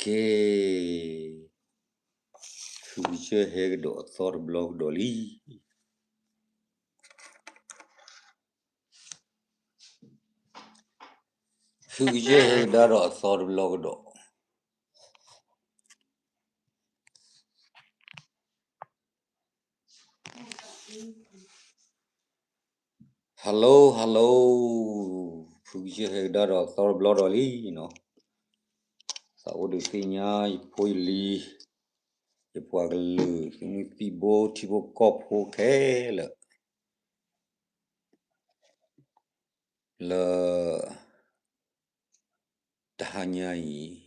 ကဲ, ဖုကစၢၢ်ဟဲကဒီးအသီတဘျီကဒီးလံ. ဖုကစၢၢ်ဟဲကဒါဒီးအသီတဘျီကဒီး. Hello hello, ဖုကစၢၢ်ဟဲကဒါဒီးအသီတဘျီဒီးလံနီၤ. သးအိၣ်ဒုးသ့ၣ်ညါယဖိယလံၤ, ယပှၤကလုာ် သုးမုၢ်သံၣ်ဘိ ထံဖိကီၢ်ဖိခဲလၢာ် လၢ တဟါညါအံၤ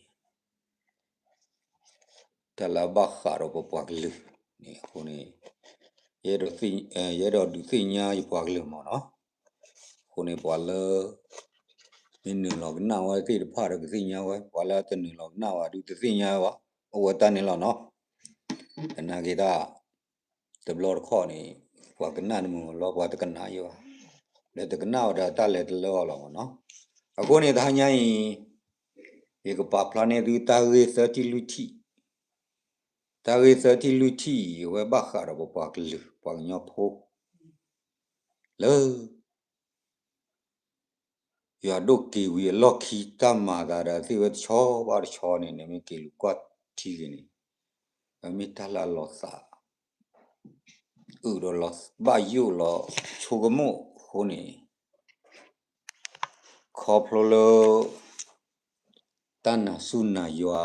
တၢ်လၢအဘၣ်ဃးဒီးပပှၤကလုာ်န့ၣ်အဃိန့ၣ်, ယအဲၣ်ဒိးဒုးသ့ၣ်ညါယပှၤကလုာ်မ့ၢ်နီၤ. အဃိန့ၣ် ပှၤလၢ မ့ၢ်နုာ်လီၤကနၣ်ဝဲသ့ၣ်တဖၣ်ဒီးကသ့ၣ်ညါဝဲ, ပှၤလၢတနုာ်လီၤကနၣ်ဝဲဒုးတသ့ၣ်ညါဝဲဘၣ်, အိၣ်ဝဲတၢ်န့ၣ်လီၤနီၤ. သနာ်က့တၢ် တဘျီတခီၣ်န့ၣ် ပှၤကနၣ်တမုာ်လီၤ ပှၤတကနၣ်ယဲဘၣ်, ဒီးတကနၣ်ဝဲဒီးတၢ်လဲၤတလၢအီၤလီၤမ့ၢ်နီၤ. အဃိန့ၣ် တဟါညါအံၤ ယကပာ်ဖျါန့ၢ်သုတၢ်ဂ့ၢ်သၢထံၣ်လွံၢ်ထံၣ်, တၢ်ဂ့ၢ်သၢထံၣ်လွံၢ်ထံၣ်အံၤ အဝဲဘၣ်ဃးဒီးပပှၤကလုာ် ပှၤကညီဖိ လၢ ယွၤဒိၣ်က့ၤဝံၤအလီၢ်ခံ တၢ်မၤသးဒီးသ့ၣ်ဝဲတဆီဘၣ်တဆီန့ၣ် နမ့ၢ်က့ၤလူၤကွၢ်ထံဂ့ၤန့ၣ်, အမ့ၢ်တၢ်လၢအလီၤသး အုးဒီးလီၤဘၣ်ယိၣ်လီၤဆိကမိၣ်အဃိန့ၣ်, ခီဖျိလၢ တၢ်နာ်စူၢ်နာ်ယွၤ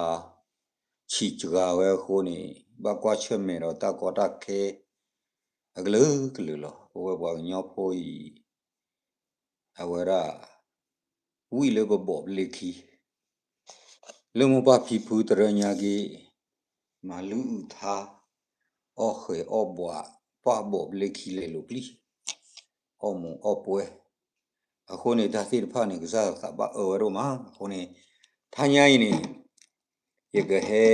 ဆံးစှၤဝဲအဃိန့ၣ်, ဘၣ်ကွၢ်ဆၢၣ်မဲာ်ဒီးတၢ်ကီတၢ်ခဲ အကလုာ်ကလုာ်လီၤ. ပဝဲပှၤကညီဖိအံၤ အဝဲဒၣ် ဝံၣ်လၢပဘီးပလ့ခံ လၢမိၢ်ပၢ်ဖံဖုတရၢညါက့ၤ မၤလုၢ်အုးထါ အီၣ်ဃဲၤအီၣ်ဘှး ပှၢ်ဘီးပလ့ခံလဲၤလိာ်ပျံၤ အီၣ်မူးအီၣ်ပွဲ အဃိန့ၣ် တၢ်သ့ၣ်တဖၣ်န့ၣ် ကစၢ်သးဘၣ်အၢဝဲဒိၣ်မး. အဃိန့ၣ် တဟါညါအံၤန့ၣ် ယကဟဲ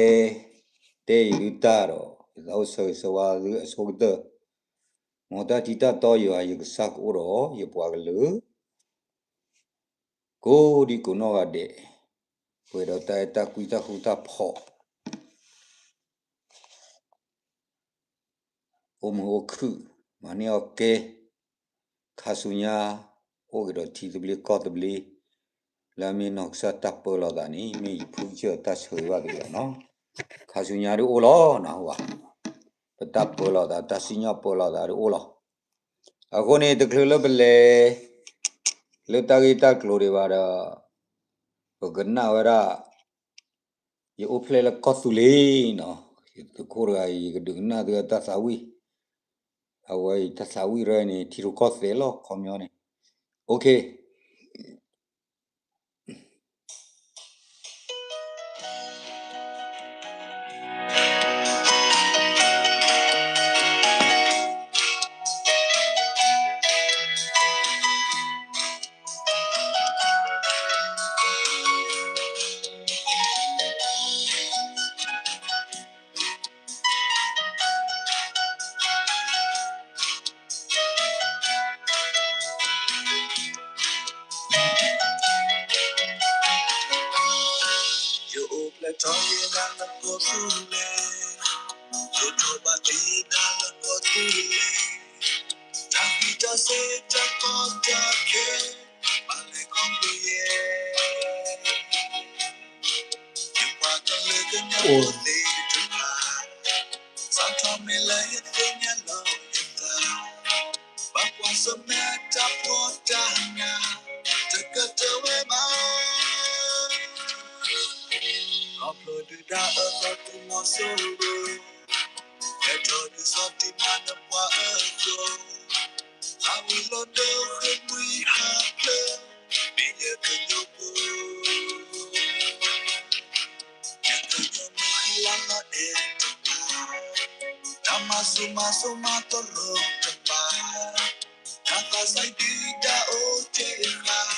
တဲအံၤဒုးတၢ်ဒီး ယသးအိၣ်ဆၢဂ့ၤဆၢဝါသုအဆိကတၢၢ်, မ်တၢ်ထံတၢ်တီယွၤ ယကစၢ်ကအိၣ်ဒီးယပှၤကလုာ် ကိးဒံကိးနီၢ်ဂၤဒဲး, ပှဲၤဒီးတၢ်အဲၣ်တၢ်ကွံတၢ်ဃူတၢ်ဖိး အိၣ်မုာ်အိၣ်ခုၣ် မၤန့ၢ်အီၣ်ကဲ ခါဆူညါ အိၣ်က့ၤဒီးထံသဘျ့ကီၢ်သဘျ့ လၢအမ့ၢ်နီၢ်ကစၢ်တၢ်ပၢလီၤသးန့ၣ် မ့ၢ်ယဖုကစၢၢ်တၢ်ဆၢဂ့ၤဘၣ်သုလီၤနီၤ. ခါဆူညါဒုးအိၣ်လီၤနၢ်ဟူဘၣ်, ပတၢ်ပၢလီၤသး တၢ်စံၣ်ညီၣ်ပၢလီၤသးဒုးအိၣ်လီၤ. အဃိန့ၣ် တချုးလၢပလဲၤ လၢတၢ်ဂ့ၢ်တၢ်ကျိၤဒံးဘၣ်ဒီး ပကနၣ်ဝဲဒၣ် ယအိၣ်ဖျဲၣ်လၢကီၢ်သူလ့ၤနီၤ, ယသုးခိၣ်တဂၤအံၤ ယကဒုးကနၣ်သုတၢ်သးဝံၣ်, အဝဲအံၤတၢ်သးဝံၣ်ရဲန့ၣ် ထံရူၢ်ကီၢ်သဲးလီၤ ခီပညီန့ၣ်, OK. ယအိၣ်ဖျဲၣ်ထီၣ်ယသးလၢကီၢ်သူလ့ၤ, ယဒိးဘၣ်တံၢ်နၤလၢကီၢ်သူလ့ၤ, တၢ်ဃံးတၢ်စ့တၢ်ကီတၢ်ခဲ ဘၣ်လဲၤခီဖျိယဲ ယပှၤကလုာ်ကညီဖိသ့ၣ်တဖၣ်, စးထီၣ်မ့ၢ်လၢယသ့ၣ်ညါလီၤယသး, ဘၣ်ကွၢ်ဆၢၣ်မဲာ်တၢ်ဖှီၣ်တၢ်နး, တကတၢၢ်ဝဲဘၣ်, ခီဖျိဒုၣ်ဒါအၢသီတံၢ်မီၤစိရိၤ, ဟဲထီၣ်ဒုးစီၤတံၢ်မၤနပှၤအၢသီ, သးဝံၤလီၤဒိဃ့ၢ်မှံဟးဖျိး, မ့ၢ်ယကညိၣ်ပူၤ ယကညိၣ်မုၢ်ဃံလၤလီၤအဲၣ်တပၤ, တၢ်မၤစိၤမၤစိၤမၤတရီတပါ, တၢ်သးစၢ်ဒုၣ်ဒါအိၣ်တ့ၢ်ဃာ်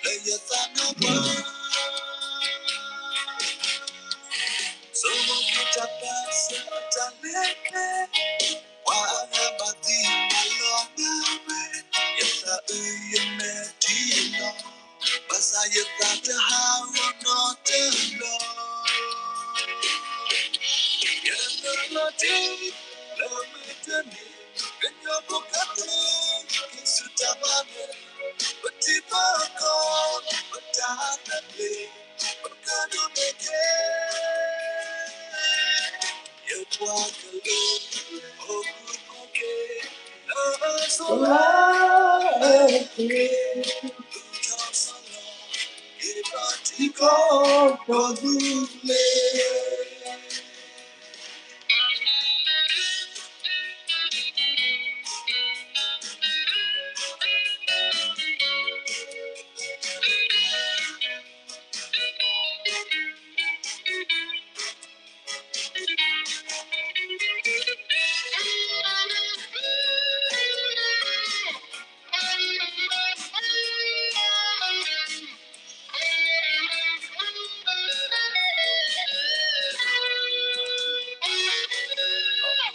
လၢယသးနါပှၤ, ဆိကမိၣ်က့ၤတၢ်ပၢဆှၢတၢ်လဲၤကျဲ, ပှၤအါဂၤဘၣ်သံဘၣ်လီၤမၢ်ဝဲ, ယသးအုးယမဲာ်ထံလီၤ, ဘၣ်ဆၣ်ယသးတဟးဂီၤနီတဘျီ. တၢ်မၤလီၤတံၢ်လၢမုၢ်တနံၤ, ကညီဖိကသ့ၣ်က့ၤဆူတၢ်ဘၣ်လဲၣ်, ပထံပကီၢ် ပတၢ်သဘျ့ ပကဒိးန့ၢ်က့ၤ ယပှၤကလုာ် အိၣ်မူက့ၤ လၢအစိၤလၢအက့ၤ, သူၣ်ထီၣ်စီလီၤ က့ၤဘၣ်ထံကီၢ်ဒီးသူလ့ၤ ဒ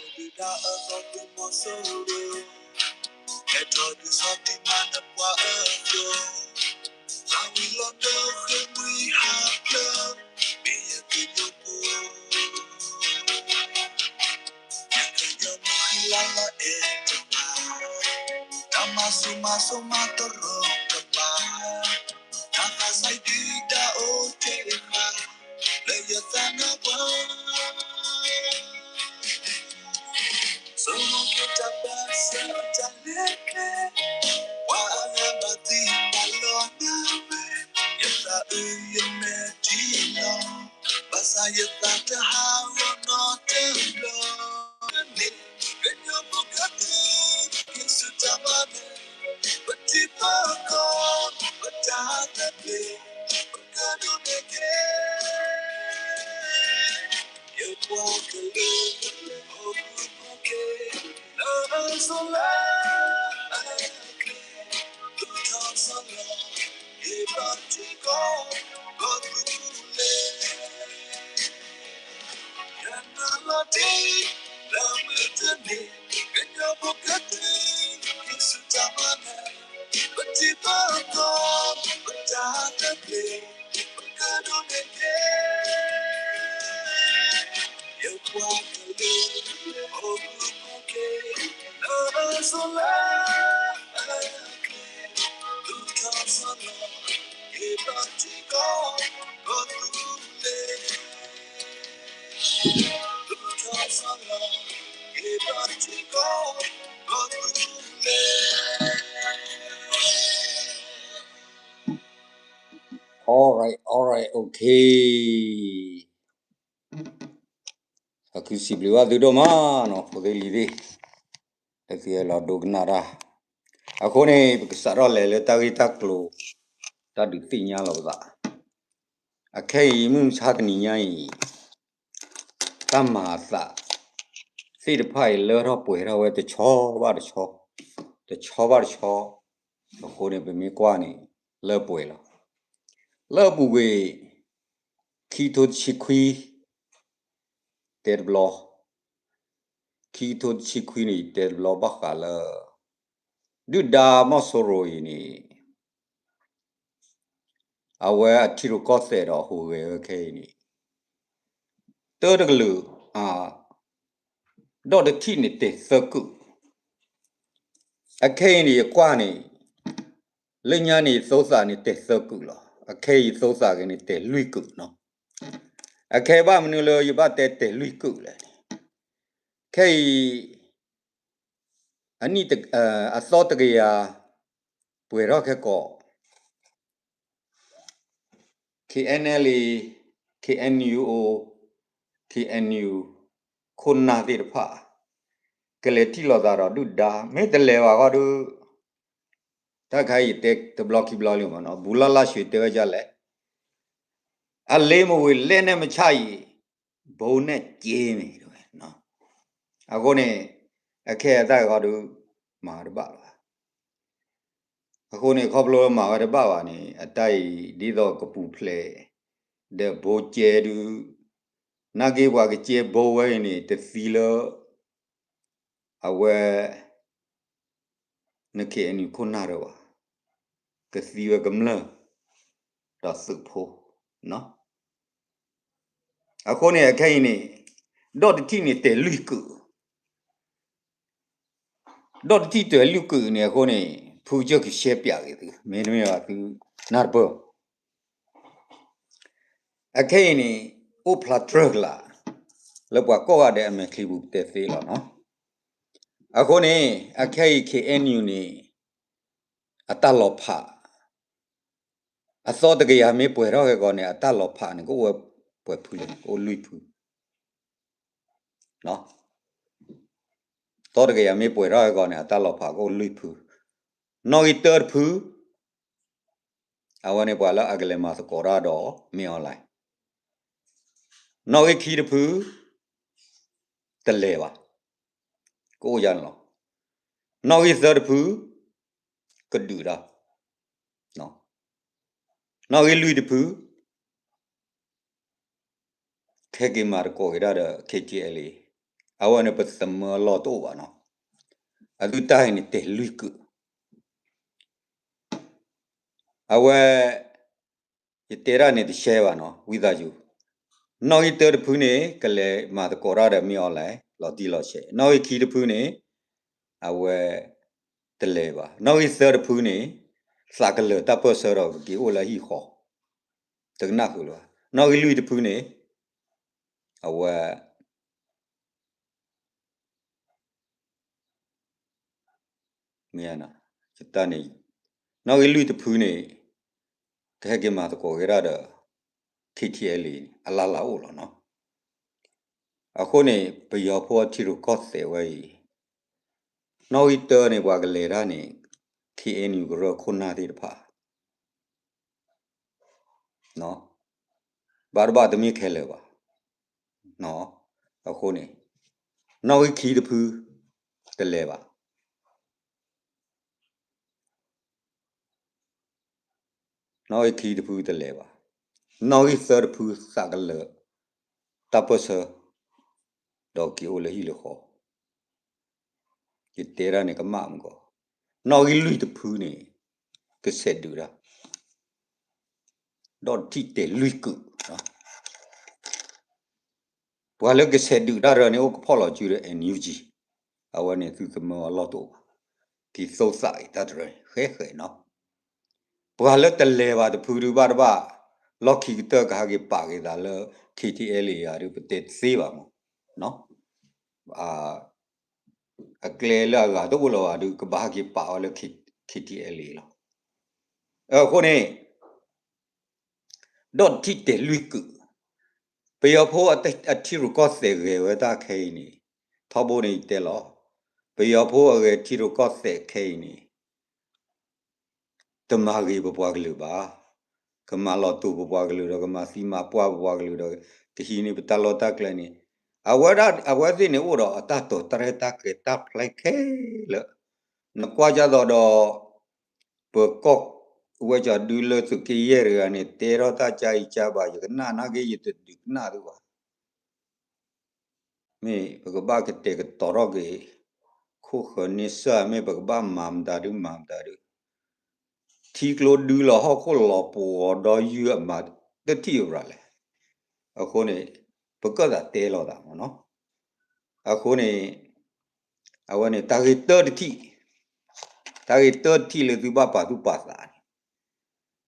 ုၣ်ဒါအသီတမီၤစိရိၤ, ဟဲထီၣ်ဒုးစီၤတံၢ်မၤနၢၤပှၤအသိး, သးဝံၤလီၤဒၢဃ့ဝံဟးဖျၢၣ်, မ့ၢ်ယကညီဖိ ယကညီမုၢ်ဃံလၤလီၤအဲၣ်တမၤ, တၢ်မၤစိၤမၤစိၤမၤတရီတပါ, တၢ်သးစၢ်ဒုၣ်ဒါအိၣ်တ့ၢ်ဃာ် လၢယသးနါပှၤ ဆိကမိၣ်က့ၤတၢ်ဘၣ်ဆၣ်တၢ်လဲၤကျဲ, ပှၤအဂၤဘၣ်သံဘၣ်လီၤနၤဝဲ, ယသးအုးယမဲာ်ထံလီၤ, ဘၣ်ဆၣ်ယသးတဟးဂီၤနီတဘျီ, န့ၣ် ကညီဖိကသ့ၣ်က့ၤဆူတၢ်ဘၣ်လဲၣ်, ပထံပကီၢ် ပတၢ်သဘျ့ ပကဒိးန့ၢ်က့ၤ ယပှၤကလုာ် အိၣ်မူက့ၤ လၢအစိၤလၢအက့ၤ, သူၣ်ထီၣ်စီလီၤ က့ၤဘၣ်ထံကီၢ် ကီၢ်သူလ့ၤ ယနၢ်လီၤတ့ၢ် လၢမုၢ်တနံၤ ကညီဖိကသ့ၣ်က့ၤဆူတၢ်ဘၣ်လဲၣ်, ပထံပကီၢ် ပတၢ်သဘျ့ ပကဒိးန့ၢ်က့ၤ ယပှၤကလုာ် အိၣ်မူက့ၤ လၢအစိၤလၢအက့ၤ, သူၣ်ထီၣ်စီလီၤ က့ၤဘၣ်ထံကီၢ် ကီၢ်သူလ့ၤ သူၣ်ထီၣ်စီလီၤ က့ၤဘၣ်ထံကီၢ် ကီၢ်သူလ့ၤ Alright, alright, okay. အဃိစံးဘျုးဘၣ်သုဒိၣ်မးနီၤ ဖိသ့ၣ်လံၤသ့ၣ်, လၢသုဟဲလီၤဒိကနၣ်တၢ်, အဃိန့ၣ် ပကစးထီၣ်လဲၤလၢတၢ်ဂ့ၢ်တၢ်ကျိၤ, တၢ်ဒုးသ့ၣ်ညါလီၤပသး, အခဲအံၤမုၢ်မဆါတနံၤညါအံၤ တၢ်မၤအသးသ့ၣ်တဖၣ်အံၤ လၢထီၣ်ပှဲၤထီၣ်ဝဲတဆီဘၣ်တဆီ, တဆီဘၣ်တဆီ, အဃိန့ၣ် ပမ့ၢ်ကွၢ်န့ၣ် လၢပှဲၤလီၤ. လၢအပူၤကွံာ် ခံကထိတဆံခွံ တဲတဘျီ, ခံကထိတဆံခွံန့ၣ် ယတဲတဘျီဘၣ်ဃးလၢ ဒုၣ်ဒါမီၢ်စိရိၤအံၤန့ၣ် အဝဲအထံရူၢ်ကီၢ်သဲးဒီးဟူးဂဲၤဝဲခဲအံၤန့ၣ် တၢတကလုာ် ဒီးတထံၣ်န့ၣ်တဲာ်သၢကုာ်, အခဲအံၤန့ၣ် ယကွၢ်န့ၣ် လၢညါန့ၣ် ယသိသးန့ၣ်တဲာ်သၢကုာ်လီၤ. အခဲအံၤယသိသးက့ၤန့ၣ်တဲာ်လွံၢ်ကုာ်နီၤ. အခဲဘၣ်မနုၤလၢယဘၣ်တဲတဲာ်လွံၢ်ကုာ်လဲၣ်န့ၣ်, ခဲအံၤ အနံၣ်တ အသီတကယၤ ပှဲၤထီၣ်ခဲကိာ် KNLA, KNU, KNU ခိၣ်နၢ်သ့ၣ်တဖၣ် ကလဲၤထံၣ်လိာ်သးဒီးဒုၣ်ဒါ မ့ၢ်တလဲၤဘၣ်ဃီဒီး တၢ်ခါအံၤယတဲတဘျီခံဘျီလံမ့ၢ်နီၤ ဘူးလီၢ်လၢ်ဆှံတဲဝဲဒ်လဲၣ် အလ့မ့ၢ်ဝံၤ လက်နက်မချရင် ဗုံးနဲ့ ကျင်းမယ် တဲဝဲ. အဃိန့ၣ် အခဲအံၤတၢ်ဂ့ၢ်ဃီဒီး မၤဝဲတဘၣ်လီၤ. အဃိန့ၣ် ခီဖျိမၤဝဲတဘၣ်ဘၣ်န့ၣ် အတၢ်အံၤဒ်သိးကပူၤဖျဲး ဒီးဗုံးကျဲဒုး နာ်က့ပှၤကကျဲဗုံးဝဲအံၤန့ၣ် တသံလၢ အဝဲ န KNU ခိၣ်နၢ်ဒီးဘၣ်, ကသံဝဲကမျၢၢ် ဒီးသုးဖိနီၤ. အဃိန့ၣ် အခဲအံၤန့ၣ် ဒီးတထံၣ်န့ၣ်တဲာ်လွံၢ်ကုာ်, ဒီးတထံၣ်တဲာ်လွံၢ်ကုာ်န့ၣ်အဃိန့ၣ် ဖုကစၢၢ်ကရှဲပၠးက့ၤသု မ့တမ့ၢ်ဘၣ်သုနၢ်တပၢၢ် အခဲအံၤန့ၣ် အိၣ်ဖျါတြၢၢ်ကလာ် လၢပှၤကိးဂၤဒဲးအမဲာ်ချံပူၤပတဲသ့လီၤနီၤ. အဃိန့ၣ် အခဲအံၤ ခ့ၣ်အဲၣ်ယူၣ်န့ၣ် အတၢ်လီၤဖး အသီတကယၤမ့ၢ်ပှဲၤထီၣ်ဂ့ၤကီးန့ၣ် အတၢ်လီၤဖးန့ၣ် ကအိၣ်ဝဲပှဲၤဖုလဲၣ် ကအိၣ်လွံၢ်ဖု သီတကယၤမ့ၢ်ပှဲၤထီၣ်ဂ့ၤကီးန့ၣ် အတၢ်လီၤဖးကအိၣ်လွံၢ်ဖု, နီၣ်ဂံၢ်တၢတဖု အဝဲန့ၣ်ပှၤလၢအကလဲၤမၤသကိးတၢ်ဒီး မ့ၢ်အီၤလဲၣ်, နီၣ်ဂံၢ်ခံတဖု တလဲၤဘၣ်, ကအိၣ်ယါန့ၣ်လီၤ, နီၣ်ဂံၢ်သၢတဖု ကဒုးတၢ်, နီၣ်ဂံၢ်လွံၢ်တဖု ကဟဲက့ၤမၤသကိးက့ၤတၢ်ဒီး ခ့ၣ်ထံၣ်အဲလ့ အဝဲန့ၣ်ပသမၢအလီၢ်တအိၣ်ဘၣ်နီၤ, အသုတၢ်အံၤန့ၣ်တဲာ်လွံၢ်ကုာ်, အဝဲ ယတဲဒၣ်န့ၣ်တရှဲဘၣ်နီၤ ဝံသးစူၤ, နီၣ်ဂံၢ်တၢတဖုန့ၣ် ကလဲၤမၤသကိးတၢ်ဒီးမ့ၢ်အီၤလဲၣ် လီၤတံၢ်လီၤဆဲး, နီၣ်ဂံၢ်ခံတဖုန့ၣ် အဝဲ တလဲၤဘၣ်, နီၣ်ဂံၢ်သၢတဖုန့ၣ် သးကလၢာ်တၢ်ပၢၢ်ဆၢဒီးကက့ၤအိၣ်လၢဟံၣ်ဃီ, တကနၣ်ဃုာ်လၢၤဘၣ်, နီၣ်ဂံၢ်လွံၢ်တဖုန့ၣ် အဝဲ မ့ၢ် ယတၢ်န့ၣ် နီၣ်ဂံၢ်လွံၢ်တဖုန့ၣ် ကဟဲက့ၤမၤသကိးက့ၤတၢ်ဒီး ခ့ၣ်ထံၣ်အဲလ့န့ၣ် အလၢ်လၢ်အိၣ်လီၤနီၤ, အဃိန့ၣ် ပယီၤဖိအထံရူၢ်ကီၢ်သဲးဝဲအံၤ နီၣ်ဂံၢ်တၢန့ၣ် ပှၤကလဲၤတၢ်န့ၣ် ခ့ၣ်အဲၣ်ယူၣ်ကရၢခိၣ်နၢ်သ့ၣ်တဖၣ် ဘၣ်တဘၣ်တမ့ၢ်ခဲလၢာ်ဘၣ်, အဃိန့ၣ် နီၣ်ဂံၢ်ခံတဖု တလဲၤဘၣ်, နီၣ်ဂံၢ်ခံတဖုတလဲၤဘၣ်, နီၣ်ဂံၢ်သၢတဖုသးကလၢာ် တၢ်ပၢၢ်ဆၢ ဒီးက့ၤအိၣ်လၢဟံၣ်လၢဃီ, ယတဲဒၣ်န့ၣ်ကမၣ်မကီး, နီၣ်ဂံၢ်လွံၢ်တဖုန့ၣ် ကဆဲးဒုးတၢ် ဒီးတထံၣ်တဲာ်လွံၢ်ကုာ်, ပှၤလၢကဆဲးဒုးတၢ်တရၢန့ၣ် အိၣ်ကဖီၣ်လီၤစုဒီး NUG, အဝဲန့ၣ်သုသမၢအလီၢ်တအိၣ်ဘၣ်, က့ၤသိသးအံၤတၢ်တရၢန့ၣ် ဃဲဃဲနီၤ, ပှၤလၢတလဲၤဘၣ်တဖုဒုးဘၣ်တဘၣ်, လီၢ်ခံကတၢၢ်ကဟးက့ၤပာ်က့ၤသးလၢ ခ့ၣ်ထံၣ်အဲလ့ယၤဒုး ပတဲတသ့ဘၣ်မး, အကျဲလၢအဂၤတအိၣ်လၢၤဘၣ်ဒုး ကဘၣ်ဟးက့ၤပာ်ဝဲလၢ ခ့ၣ်ထံၣ်အဲလ့လီၤ, အဃိန့ၣ် ဒီးတထံၣ်တဲာ်လွံၢ်ကုာ်, ပယီၤဖိအထံရူၢ်ကီၢ်သဲးဂဲၤဝဲတၢ်ခဲအံၤန့ၣ်, ထီဘိန့ၣ်ယတဲလီၤ, ပယီၤဖိအဂဲၤထံရူၢ်ကီၢ်သဲးခဲအံၤန့ၣ် တမၤဂ့ၤပပှၤကလုာ်ဘၣ်, ကမၤလီၤတူာ်ပပှၤကလုာ်ဒီး ကမၤသံမၤပှၢ်ပပှၤကလုာ်ဒီး ကဟံးန့ၢ်ပတၢ်လီၢ်တၢ်ကျဲန့ၣ်, အဝဲဒၣ် အဝဲသ့ၣ်န့ၣ်အိၣ်ဒီးအတၢ်တိာ်တၢ်ရဲၣ်တၢ်ကျဲၤတၢ်ဖျဲခဲလၢာ်, နကွၢ်ကၢ်သိးဒီး ပကီၢ်ဝဲကၠီၤဒုလၢသုးက့ယဲၢ်တဂၤန့ၣ် တဲထီၣ်တၢ်ကၢအံၤကၢဘၣ် ယကနၣ်နာ်က့ ယတဒုးကနၣ်သုဘၣ် မ့ၢ်ပကဘၣ်ကတဲာ်ကတီၤထီၣ်က့ၤ ခိၣ်ဃၢၤန့ဆၢၣ် မ့ၢ်ပကဘၣ်မၤမတၤဒုးမၤမတၤဒုး, ထံကျိဒုလီၤဟီၣ်ခိၣ်လီၤပှီၤဒီးယုၢ်အမၤတထံၣ်အရၤလဲၣ်, အဃိန့ၣ် ပကၢၣ်သးတဲလီၤသးမ့ၢ်နီၤ, အဃိန့ၣ် အဝဲန့ၣ်တၢ်ဂ့ၢ်တၢတထံၣ်, တၢ်ဂ့ၢ်တၢတထံၣ်လၢသုဘၣ်ပာ်သူၣ်ပာ်သးန့ၣ်,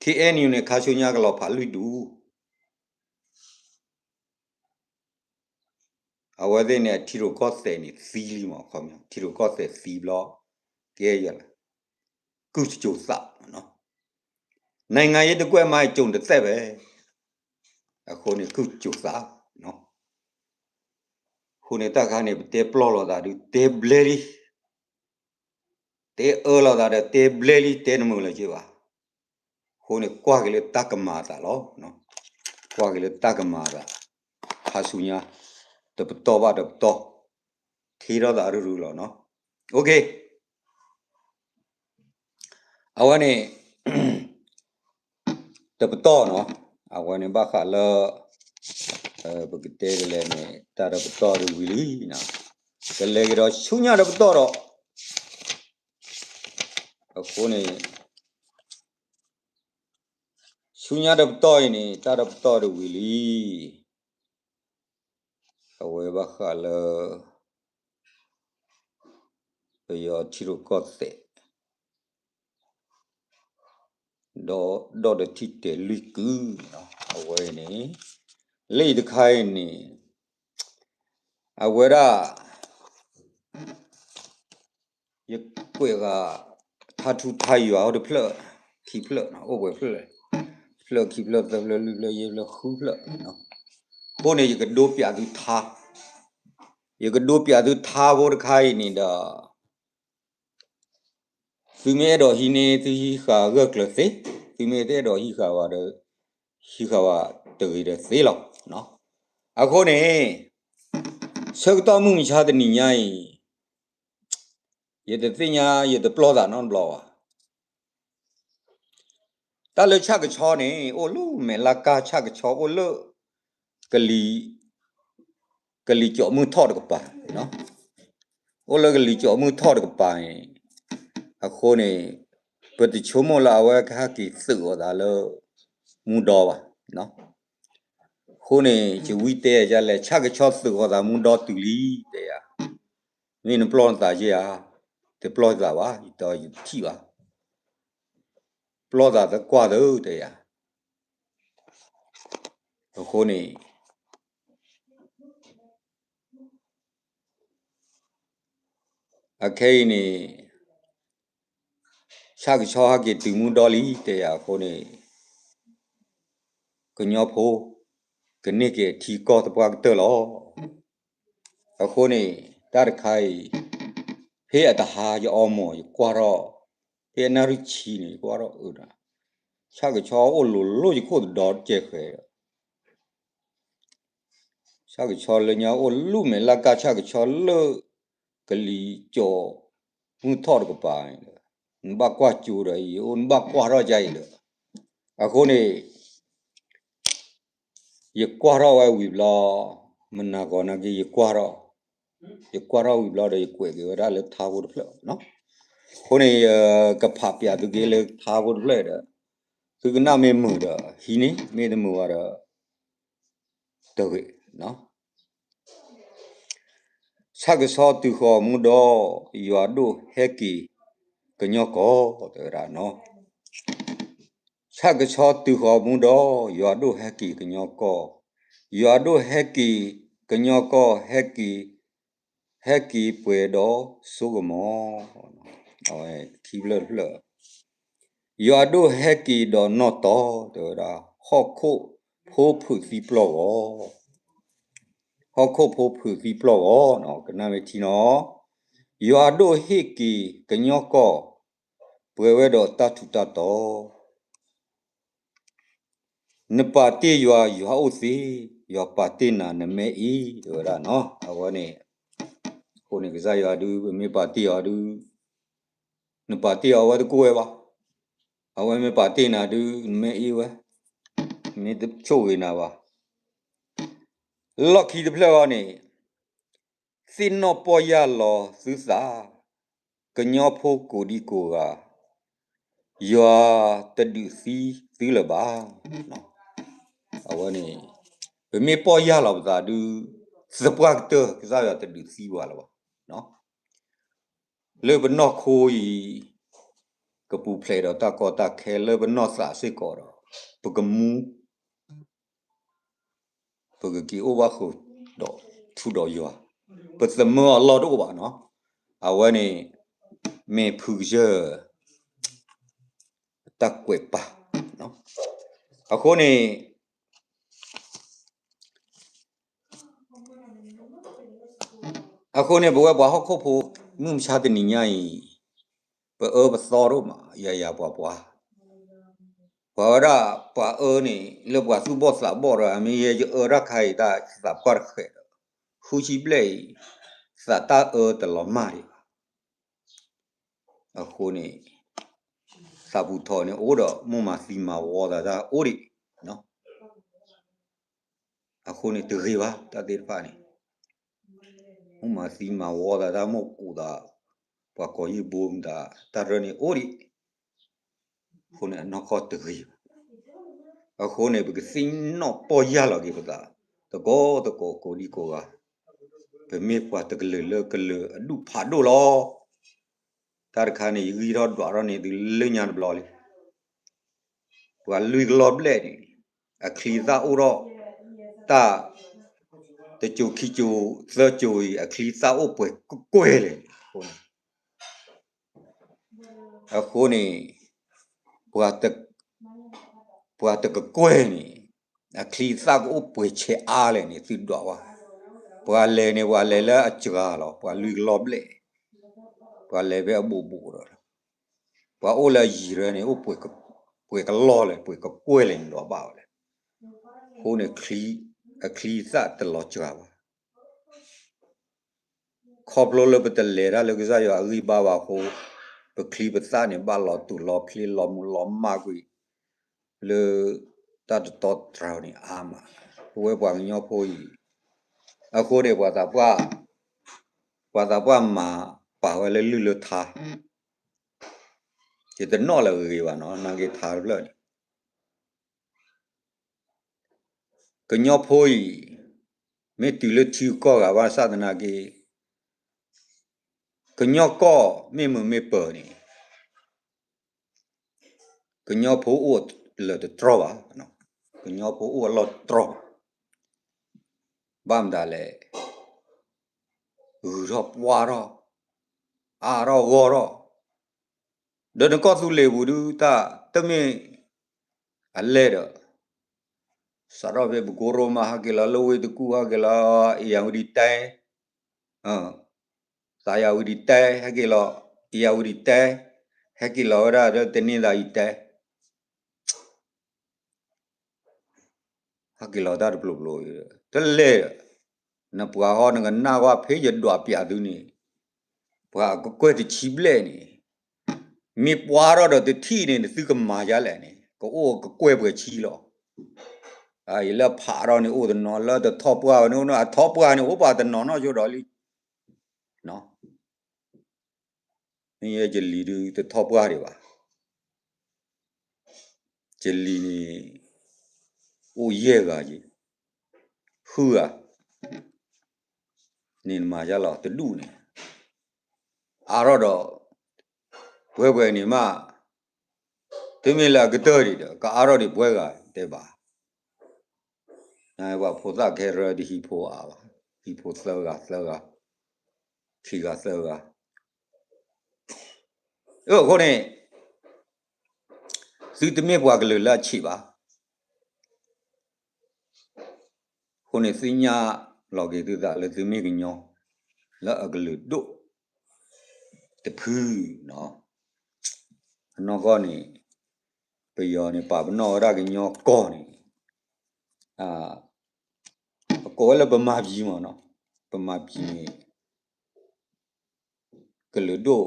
ခ့ၣ်အဲၣ်ယူၣ်န့ၣ် ခါဆူညါကလီၤဖးလွံၢ်ဒူ အဝဲသ့ၣ်န့ၣ် အထံရူၢ်ကီၢ်သဲးန့ၣ်သံလံမး, ခီ ထံရူၢ်ကီၢ်သဲးသံဘျီ ကဲယဲလၢ ကုၢ်ကစိၤသးနီၤ, နိုင်ငံရေးတကွက်မှာ ကြုံတသက်ပဲ, အဃိန့ၣ် ကုၢ်ကစိၤသးနီၤ, အဃိန့ၣ် တၢ်ခါန့ၣ် ပတဲပျီၢ်လိာ်သးဒုး တဲဘျဲလံ တဲအၢလိာ်သးဒီး တဲဘျဲလံ တဲနမုာ်လၢၤက့ဘၣ်, အဃိန့ၣ် ကွၢ်က့ၤလၢတၢ်ကမၤအသးလီၤ, ကွၢ်က့ၤလၢတၢ်ကမၤအသး, ခါဆူညါ တပတီၢ်ဘၣ်တပတီၢ်, ထံၣ်ထီၣ်သးရုရုလီၤနီၤ, အဝဲန့ၣ် တပတီၢ်နီၤ, အဝဲန့ၣ်ဘၣ်ဃးလၢ ပကတဲကလဲၤန့ၣ် တၢ်တပတီၢ်ဒုးဝံၤလံ, ကလဲၤက့ၤဒီးဆူညါတပတီၢ်ဒီး အဃိန့ၣ် ဆူညါတပတီၢ်အံၤန့ၣ် တၢ်တပတီၢ်ဒုးဝံၤလံ, အဝဲဘၣ်ဃးလၢ ပယီၤထံရူၢ်ကီၢ်သဲး ဒီးဒီးတထံၣ်တဲာ်လွံၢ်ကုၢ်, အဝဲအံၤန့ၣ် လၢအံၤတခါအံၤန့ၣ် အဝဲဒၣ် ယကွဲးဂၤ ထါထူထါယွၤအိၣ်တဖျၢၣ် ခံဖျၢၣ် အိၣ်ပှဲၤဖျၢၣ်လဲၣ်, တဖျၢၣ် ခံဖျၢၣ် သၢဖျၢၣ် လွံၢ်ဖျၢၣ် ယဲၢ်ဖျၢၣ် ဃုဖျၢၣ်, အဃိန့ၣ် ယကဒိပၠးသုထါ, ယကဒိပၠးသုထါဖိတခါအံၤန့ၣ်ဒီး သုမ့ၢ်အဲၣ်ဒိးဟံးန့ၢ် သုဟံးဃာ်ဂၢၢ်ကျၢၤသ့, သုမ့ၢ်တအဲၣ်ဒိးဟံးဃာ်ဘၣ်ဒီး ဟံးဃာ်ဘၣ်တဂ့ၤဒီးသ့လီၤ. အဃိန့ၣ် ဆၢကတီၢ်မုၢ်မဆါတနံၤညါအံၤ ယတသ့ၣ်ညါ ယတပျီၢ်သးနီတဘျီဘၣ်. တၢ်လၢဆၣ်ကဆီန့ၣ် အိၣ်လၢမဲာ်လၢကၢ် ဆၣ်ကဆီအိၣ်လၢ ကလံၤ ကလံၤကၠီၣ်မုၢ်ထီၣ်တကပၤ, အိၣ်လၢကလံၤကၠီၣ်မုၢ်ထီၣ်တကပၤန့ၣ်, အဃိန့ၣ် ပတဆိကမိၣ်လၢအဝဲကဟဲက့ၤသုးအီၤသးလၢ မူဒီဘၣ်. အဃိန့ၣ် ယဝံတဲယၤလဲၣ် ဆၣ်ကဆီသုးအီၤသးမူဒီတုၤလံ တဲယၤ, မ့ၢ်နပျီၢ်နသးယဲၢ်ဧါ, တပျီၢ်သးဘၣ် ယတထံၣ်ဘၣ်, ပျီၢ်သးသကွၢ်သု တဲယၤ. အဃိန့ၣ် အခဲအံၤန့ၣ် ဆၣ်ကဆီဟဲက့ၤတုၤမူဒီလံ တဲယၤအဃိန့ၣ် ကညီဖိ ကန့ၢ်က့ၤအထံကီၢ်သပှၢ်ကတၢၢ်လီၤ. အဃိန့ၣ် တၢ်တခါအံၤ ဖဲအတဟါယအီမိာ် ယကွၢ်ထီၣ် ဖဲအနၣ်ရံၣ်ဆံန့ၣ် ယကွၢ်ထီၣ်အၢဒၣ် ဆၣ်ကဆီအိၣ်လိၤလိၤယခိၣ်တဒီကဲဃဲၤဒီး ဆၣ်ကဆီလၢညါအိၣ်လၢမဲာ်လၢကၢ် ဆၣ်ကဆီလၢ ကလံၤကၠီၣ်မုၢ်ထီၣ်တကပၤန့ၣ်ဒီး နဘၣ်ကွၢ်ကၠိဒီးအံၤ အိၣ်နဘၣ်ကွၢ်ထီၣ်ယါအံၤဒီး အဃိန့ၣ် ယကွၢ်ထီၣ်ဝဲဝံၤဘျီ မနၤဂီၤနာ်က့ ယကွၢ်ထီၣ် ယကွၢ်ထီၣ်ဝံၤဘျီဒီး ယကွဲးက့ၤဝဲဒၣ်လၢထါဖိတဖျၢၣ်. အဃိန့ၣ် ယကဖးပၠးသုက့ၤလၢထါဖိတဖျၢၣ်ဒီး သုကနၣ်မ့ၢ်မုာ်ဒီးဟံးန့ၢ် မ့ၢ်တမုာ်ဘၣ်ဒီး တဂ့ၤ. ဆၣ်ကဆီတုၤဃီၤမူဒီ ယွၤဒိၣ်ဟဲက့ၤကညီကီၢ် တဲဝဲဒၣ်နီၤ. ဆၣ်ကဆီတုၤဃီၤမူဒီ ယွၤဒိၣ်ဟဲက့ၤကညီကီၢ်, ယွၤဒိၣ်ဟဲက့ၤကညီကီၢ် ဟဲက့ၤ ဟဲက့ၤပှဲၤဒီးစိကမီၤ, အဝဲခံဖျၢၣ်တဖျၢၣ် ယွၤဒိၣ်ဟဲက့ၤဒီးနီၢ်တီ တဲဝဲဒၣ် ဟီၣ်ခိၣ်ဖိဖုးသံပျီၢ်ဂီၤ, ဟီၣ်ခိၣ်ဖိဖုးသံပျီၢ်ဂီၤ, ကနၣ်မ့ၢ်ထံနီၤ, ယွၤဒိၣ်ဟ့ၣ်က့ၤကညီကီၢ် ပှဲၤဝဲဒီးတၢ်ထူးတၢ်တီၤ နပာ်တ့ၢ်ယွၤ ယွၤအိၣ်သ့, ယွၤပာ်တ့ၢ်နၤ နမ့ၢ်အ့ တဲဝဲဒၣ်နီၤ. အဝဲန့ၣ် အဃိန့ၣ်ကစၢ်ယွၤဒုး ပမ့ၢ်ပာ်တ့ၢ်အီၤဒုး နပာ်တ့ၢ်အီၤဝဲတကိးဝဲဘၣ်. အဝဲမ့ၢ်ပာ်တ့ၢ်နၤဒုး နမ့ၢ်အ့ဝဲ, မ့ၢ်တဆိၣ်ဂ့ၤနၤဘၣ်. လီၢ်ခံတဖျၢၣ်အံၤန့ၣ် သ့ၣ်နီၣ်ပီၢ်ယၢ်လီၤသုသး, ကညီဖိကိးဒံကိးဂၤ, ယွၤတဒုးသံသုလၢၤဘၣ်. အဝဲန့ၣ် ပမ့ၢ်ပီၢ်ယၢ်လီၤပသးဒုး သပှၢ်ကတၢၢ် ကစၢ်ယွၤတဒုးသံပှၤလၢၤဘၣ်. လၢပနီၢ်ခိအံၤ ကပူၤဖျဲးဒီးတၢ်ကီတၢ်ခဲ လၢပနီၢ်သးစ့ၢ်ကီးဒီး ပကမူ ပကက့ၤအိၣ်ဘၣ်ဃုာ်ဒီးထူဒီးယွၤ, ပသမၢအလီၢ်တအိၣ်ဘၣ်နီၤ. အဝဲန့ၣ် မ့ၢ်ဖုကစၢၢ် တၢ်ကွဲးပာ်. အဃိန့ၣ် အဃိန့ၣ် ပဝဲပှၤဟီၣ်ခိၣ်ဖိ မုၢ်မဆါတနံၤညါအံၤ ပအၢပသီဒိၣ်မး ယၤယၤပှၤပှၤ, ပှၤဝဲဒၣ်ပှၤအၢန့ၣ် လၢပှၤသူၣ်ဘီၣ်သးဘီၣ်ဒီး အမ့ၢ်ယဲယအၢတၢ်ခါအံၤ တၢ်သးပှၢ်တဃဲးဒီး ဃုဆံဘျဲၣ်အံၤ သးတၢ်အၢတလီၤမၢ်ဒံးဘၣ်. အဃိန့ၣ် သးပူၤထီၣ်န့ၣ်အိၣ်ဒီး မိၢ်မၤသံမၤဝီသးတၢ်အိၣ်ဒံး. အဃိန့ၣ်တဂ့ၤဘၣ် တၢ်သ့ၣ်တဖၣ်န့ၣ်, မိၢ်မၤသံမၤဝီသးတၢ် မိၢ်ကူးသး ပှၤကိးယံာ်ဘိမတၤ တၢ်ရၢန့ၣ်အိၣ်ဒံး. အဃိန့ၣ်အနီၢ်ကီၢ်တဂ့ၤဘၣ်. အဃိန့ၣ် ပကသ့ၣ်နီၣ်ပီၢ်ယၢ်လီၤက့ၤပသး သကိးသကိးကိးဒံကိးဂၤ ပမ့ၢ်ပှၤတကလုာ်လၢကလုာ်အဒူၣ်ဖးဒိၣ်လီၤ. တၢ်တခါန့ၣ် ယဂံၢ်ထီၣ်ဒွးထီၣ်န့ၢ်သုလၢညါတဘျီလံ. ပှၤလွံၢ်ကလီၢ်ဘျဲၣ်န့ၣ် အချံသၣ်အိၣ်ထီၣ် တၢ် တစိၤခံစိၤသၢစိၤအံၤ အချံသၣ်အိၣ်ပှဲၤကကွဲၢ်လဲၣ်န့ၣ် အဃိန့ၣ် အဃိန့ၣ် ပှၤတ ပှၤတကကွဲၢ်န့ၣ် အချံသၣ်ကအိၣ်ပှဲၤဆဲးအါလဲၣ်န့ၣ် သုဒွးဝဲ. ပှၤလဲၤန့ၣ် ပှၤလဲၤလၢအစှၤလီၤ, ပှၤလွံၢ်ကလီၢ်ဘျဲၣ်, ပှၤလဲၤဖဲအဘူးဘူးဒီး ပှၤအိၣ်လၢအယံၤရၢန့ၣ် အိၣ်ပှဲၤကလီၢ်လဲၣ် ပှဲၤကကွဲၢ်လဲၣ်န့ၣ် ဒွးဘၣ်ဝဲလဲၣ်. အဃိန့ၣ် အချံသၣ်တလီၤစှၤဘၣ်. ခီဖျိလၢပတလဲၤတၢ်လၢကစၢ်ယွၤအဂံၢ်ဘါဘၣ်အဃိ, ပချံပသၣ်န့ၣ် ဘၣ်လီၤတူာ်လီၤဖျ့လီၤမူလီၤမၢ်ကွံာ် လၢတၢ်တတီတတြၢ်န့ၣ်အါမး, ပဝဲပှၤကညီဖိအံၤ, အဃိန့ၣ် ပှၤသးပှၢ်မၤပာ်ဝဲလၢလုၢ်လၢထါ, ယတနီၣ်လၢအဂ့ၤဘၣ်နီၤ, နာ်က့ထါတဖျၢၣ်န့ၣ် ကညီဖိအံၤ မ့ၢ်တုၤလၢထံကီၢ်ဂၤဘၣ်ဆၣ်သနာ်က့, ကညီကီၢ်မ့ၢ်မုာ်မ့ၢ်ပၢၤန့ၣ် ကညီဖိအိၣ်လၢတတြီၢ်ဘၣ်, ကညီဖိအိၣ်အလီၢ်တတြီၢ်ဘၣ်. ဘၣ်မတၤလဲၣ်, ဂုၤထီၣ်ပှၢ်ထီၣ်, အါထီၣ်ဂီၢ်ထီၣ်, ဒီးနကီၢ်သူလ့ၤပူၤဒုး တၢ်တမ့ၢ်အလဲၢ်ဒီး စးထီၣ်ဖဲပကိရိမး ဟဲက့ၤလီၤလၢဝ့ၢ်တကူၣ် ဟဲက့ၤလီၤ အ့ၣ်ယၣ်ဝတံၤတဲ, သးယၣ်ဝတံၤတဲ ဟဲက့ၤလီၤ အ့ၣ်ယၣ်ဝတံၤတဲ, ဟဲက့ၤလီၤဝဲဒၣ်ဒီးတန့ၤသးအံၤတဲ ဟဲက့ၤလီၤတၢ်တပျိၤပျိၤ, တလဲၣ်ဒီး နပှၤဟီ နကနၣ်ကွၢ်ဖဲယဒွးပျးသုန့ၣ်, ပှၤအကကွဲၢ်တဆံဘျဲၣ်န့ၣ်, မ့ၢ်ပှၢ်ထီၣ်ဒီးတထံၣ်န့ၣ် နသုကမၤယါလဲၣ်န့ၣ် ကအိၣ်ကကွဲၢ်ပှဲၤဆံလီၤ. ယလၢဖးထီၣ်န့ၣ်အိၣ်တနီၤ, လၢတထီၣ်ပှၢ်ဝဲန့ၣ် အထီၣ်ပှၢ်န့ၣ် အိၣ်ပှၤတနီၤနီၢ်ဆိဒီးလံ. မ့ၢ်ယဲယလံၤဒုးတထီၣ်ပှၢ်ဒံးဘၣ်. ယလံၤန့ၣ် အိၣ်ယဲၢ်ဂၤယံၤ, ဃုဂၤ န့ၣ်နမၤယါလီၤ တဒူၣ်န့ၣ် အါထီၣ်ဒီး ပှဲၤပှဲၤန့ၣ်မး, တမ့ၢ်လၢအကတၢၢ်ဒံးဒီး ကအါထီၣ်ဒံးပှဲၤဂၤတဲဘၣ်. ပှၤဖိသၣ်ခဲရၢတဟံးဖိအါဘၣ်, ဟံးဖိသၢဂၤသၢဂၤ, ခံဂၤသၢဂၤ. အဃိန့ၣ် သုတမ့ၢ်ပှၤကလုာ်လၢအဆံးဘၣ်. အဃိန့ၣ် သ့ၣ်ညါလီၤက့ၤသုသးလၢသုမ့ၢ်ကညီ လၢအကလုာ်ဒိၣ်တဖုနီၤ. အနီၢ်ကီၢ်န့ၣ် ပယီၤန့ၣ် ပာ်ပနီၣ်ဝဲဒၣ်ကညီကီၢ်န့ၣ် အကိးဝဲလၢဗမာပြည်မ့ၢ်နီၤ, ဗမာပြည်န့ၣ် ကလုာ်ဒိၣ်,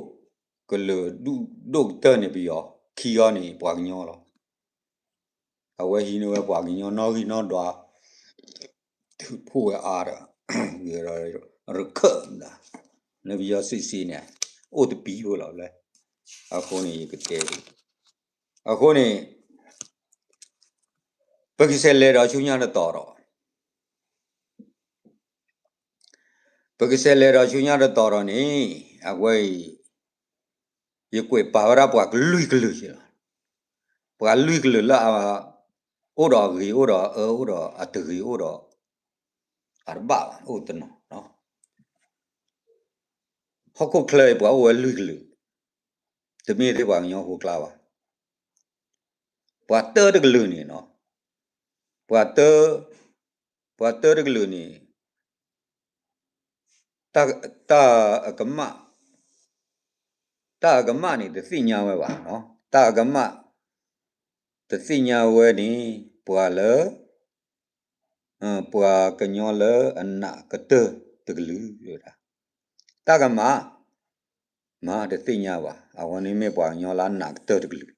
ကလုာ်ဒူၣ်ဒိၣ်ကတၢၢ်န့ၣ်ပယီၤ, ခံဂၤန့ၣ်ပှၤကညီလီၤ. အဝဲဟံးန့ၢ်ဝဲပှၤကညီနီၣ်ဂံၢ်နီၣ်ဒွး ထုးဖှိၣ်ဝဲအါဒီး ဂဲၤဒီးရခၢၣ်မတၤ, လၢပယီၤစံးစံးန့ၣ် အိၣ်တပံၤဖိလီၤလၢ. အဃိန့ၣ်ယကတဲဒ်, အဃိန့ၣ် ပကဆဲးလဲၤဒီးဆူညါတတီၤဒီး ပကဆဲးလဲၤဒီးဆူညါတတီၤဒီးန့ၣ် အဝဲအံၤ ယကွဲးပာ်ဝဲဒၣ်ပှၤကလွံၢ်ကလုာ်ယဲလီၤ. ပှၤလွံၢ်ကလုာ်လၢအ အိၣ်ဒီးအဂ့ၤ အိၣ်ဒီးအအၢ အိၣ်ဒီးအတဂ့ၤ အိၣ်ဒီး အတဘၣ်ဘၣ် အိၣ်တနီၤ. ဟီၣ်ခိၣ်ချၢအံၤ ပှၤအိၣ်ဝဲလွံၢ်ကလုာ်, တမ့ၢ်ထဲပှၤကညီဖိကျါဘၣ်. ပှၤတၢတကလုာ်န့ၣ်နီၤ, ပှၤတၢ, ပှၤတၢတကလုာ်န့ၣ် တၢ်အကမၣ်, တၢ်အကမၣ်န့ၣ် တသ့ၣ်ညါဝဲဘၣ်နီၤ, တၢ်အကမၣ် တသ့ၣ်ညါဝဲန့ၣ် ပှၤလၢ ပှၤကညီလၢအနးကတၢၢ်တကလုာ်, တၢ်ကမၣ် မၤတသ့ၣ်ညါဘၣ်. အဝဲန့ၣ်မ့ၢ်ပှၤကညီလၢအနးကတၢၢ်တကလုာ်,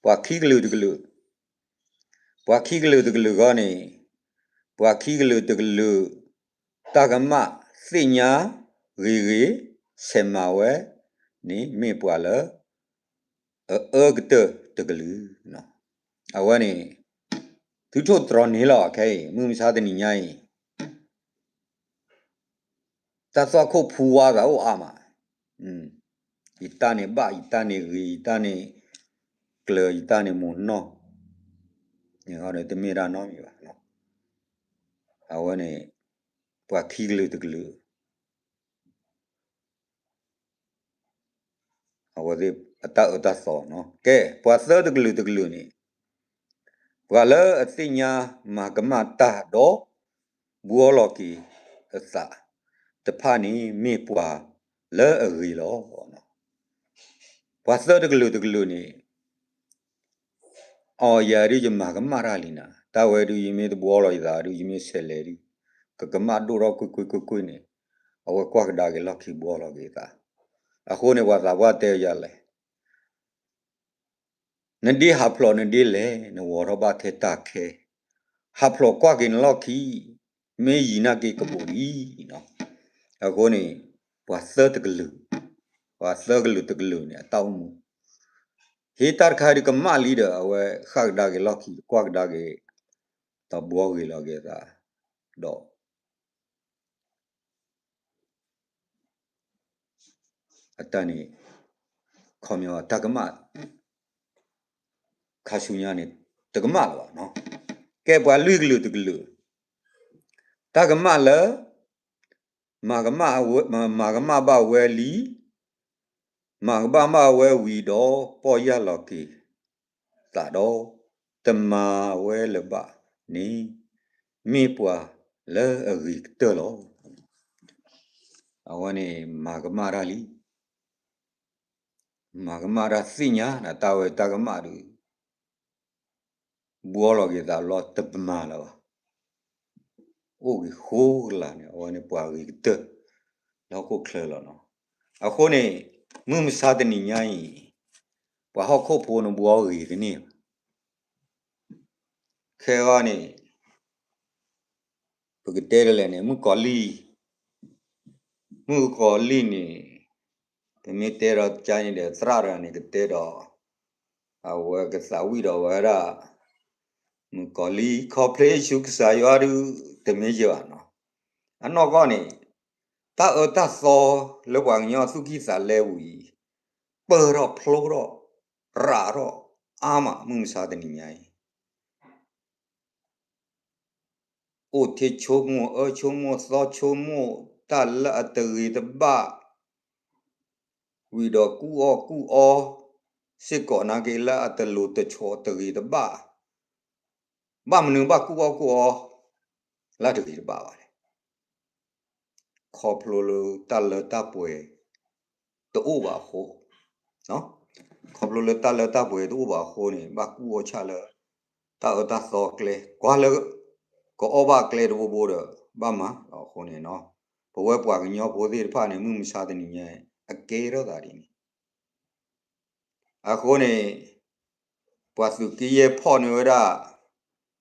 ပှၤခံကလုာ်တကလုာ်, ပှၤခံကလုာ်တကလုာ်ဃီန့ၣ်, ပှၤခံကလုာ်တကလုာ် တၢ်ကမၣ်သ့ၣ်ညါဂ့ၤဂ့ၤ ဆဲးမၤဝဲန့ၣ် မ့ၢ်ပှၤလၢ အအၢကတၢၢ်တကလုာ်. အဝဲန့ၣ် သုထိၣ်တြီၤန့ၢ်လီၤ ခဲအံၤ မုၢ်မဆါတနံၤညါအံၤ ပ တၢ်သွၣ်ခိၣ်ဖူဝါသးအိၣ်အါမး, ယတၢ်န့ၣ်ဘၣ်, ယတၢ်န့ၣ်ဂ့ၤ, ယတၢ်န့ၣ်ကျၢၤ, ယတၢ်န့ၣ်မိၢ်နီၢ်, န့ၣ်တမ့ၢ်တၢ်နီတမံၤဘၣ်. အဝဲန့ၣ် ပှၤခံကလုာ်တကလုာ် အဝဲသ့ၣ်အတၢ်အၢတၢ်သီနီၤ. ကဲ ပှၤသၢတကလုာ်တကလုာ်န့ၣ်, ပှၤလၢအသ့ၣ်ညါမၤကမၣ်တၢ်ဒီး ဘှီလီၤက့ၤအသးတဖၣ်န့ၣ် မ့ၢ်ပှၤလၢအဂ့ၤလီၤ. ပှၤသၢတကလုာ်တကလုာ်န့ၣ် အီၤယၤဒုးယမၤကမၣ်တၢ်လံနၤ, တၢ်ဝဲဒုးယမ့ၢ်တဘှီလီၤယသးဒုး ယမ့ၢ်ဆဲးလဲၤဒုး ကကမၣ်ဒိၣ်ထီၣ်ကွ့ၢ်ကွ့ၢ်ကွ့ၢ်ကွ့ၢ်န့ၣ်, အဝဲကွၢ်ကဒါက့ၤလီၢ်ခံဘှီလီၤက့ၤအသး. အဃိန့ၣ် ပှၤသးပှၢ်တဲယၤလဲၣ်, နဒ့ဟးဖျိးနဒ့လဲၤ နဝီၤထီၣ်ဘၣ်ထဲတၢ်ခဲ, ဟးဖျိးကွၢ်က့ၤနလီၢ်ခံ, မ့ၢ်ယံၤနာ်က့ၤကဘူးအံၤနီၤ. အဃိန့ၣ် ပှၤသၢတကလုာ်, ပှၤသၢကလုာ်တကလုာ်န့ၣ် အတၢ်အိၣ်မူ ဟ့ၣ်တၢ်တခါဒုးကမၣ်လံဒီး အဝဲဃၣ်ကဒါက့ၤလီၢ်ခံ ကွၢ်ကဒါက့ၤ ဒီးဘှီဂ့ၤလီၤက့ၤအသး, ဒီး အတၢ်န့ၣ် ခီပညီတၢ်ကမၣ် ခါဆူညါန့ၣ် တကမၣ်လၢၤဘၣ်နီၤ. ကဲပှၤလွံၢ်ကလုာ်တကလုာ်, တၢ်ကမၣ်လၢ မၤကမၣ်ဝဲ, မၤကမၣ်ဘၣ်ဝဲလံ, မၤကမၣ်ဘၣ်ဝဲဝံၤဒီး ပီၢ်ယၢ်လီၤက့ၤသးဒီး တမၤဝဲလၢၤဘၣ်န့ၣ် မ့ၢ်ပှၤလၢအဂ့ၤကတၢၢ်လီၤ. အဝဲန့ၣ်မၤကမၣ်တၢ်လံ, မၤကမၣ်တၢ်သ့ၣ်ညါ တၢ်ဝဲတၢ်ကမၣ်ဒုး ဘှီလီၤက့ၤသးလီၤ တမၤလၢၤဘၣ်. အိၣ်ဂ့ၤဃိကလာ်န့ၣ် အဝဲန့ၣ်ပှၤဂ့ၤကတၢၢ် လၢဟီၣ်ခိၣ်ချၢလီၤနီၤ. အဃိန့ၣ် မုၢ်မဆါတနံၤညါအံၤ ပှၤဟီၣ်ခိၣ်ဖိန့ၣ်ဘှီဂ့ၤတန့ၢ်ဘၣ်. ခဲအံၤန့ၣ် ပကတဲဒ်လဲၣ်န့ၣ် မုၣ်ကီၤလံၢ်, မုၣ်ကီၤလံၢ်န့ၣ် ပမ့ၢ်တဲဒီးကါန့ၣ်ဒီး သရၣ်တဂၤန့ၣ် ကတဲဒီး အဝဲကသးဝံၣ်ဒီးဝဲဒၣ် မုၣ်ကီၤလံၢ် ခီဖျိဆူကစၢ်ယွၤဒုး တမ့ၢ်ယဘၣ်နီၤ. အနီၢ်ကီၢ်န့ၣ် တၢ်အၢတၢ်သီလၢပှၤကညီသူၣ်ကံၢ်သးလဲပူၤအံၤ ပၢၢ်ထီၣ်ဖျိထီၣ် ရးထီၣ်အါမး မုၢ်မဆါတနံၤညါအံၤ အိၣ်ထဲဆိကမိၣ်အၢဆိကမိၣ်သီဆိကမိၣ် တၢ်လၢအတဂ့ၤတဘၣ် ဝံၤဒီးကူၣ်အီၣ်ကူၣ်အီ စ့ၢ်ကီးနာ်က့လၢအတလိၤတဆီတဂ့ၤတဘၣ် ဘၣ်မနုၤဘၣ်ကူၣ်အီၣ်ကူၣ်အီ လၢတဂ့ၤတဘၣ်ဘၣ်လဲၣ်. ခီဖျိလၢတၢ်လၢတၢ်ပှဲၤတအိၣ်ဘၣ်အဃိ, ခီဖျိလၢတၢ်လၢတၢ်ပှဲၤတအိၣ်ဘၣ်အဃိန့ၣ် ဘၣ်ကူၣ်အီၣ်ဆၣ်လၢ တၢ်အၢတၢ်သီကျဲ ကွၢ်လၢ ကအီၣ်ဘၣ်ကျဲတဘိဘိဒီး ဘၣ်မၤလီၤအဃိန့ၣ်နီၤ. ပဝဲပှၤကညီဖိသ့ၣ်တဖၣ်န့ၣ် မုၢ်မဆါတနံၤညါ အကဲထီၣ်သးဒ်န့ၣ် အဃိန့ၣ် ပှၤသုးက့ယဲၢ်ဖီၣ်န့ၢ်ဝဲဒၣ်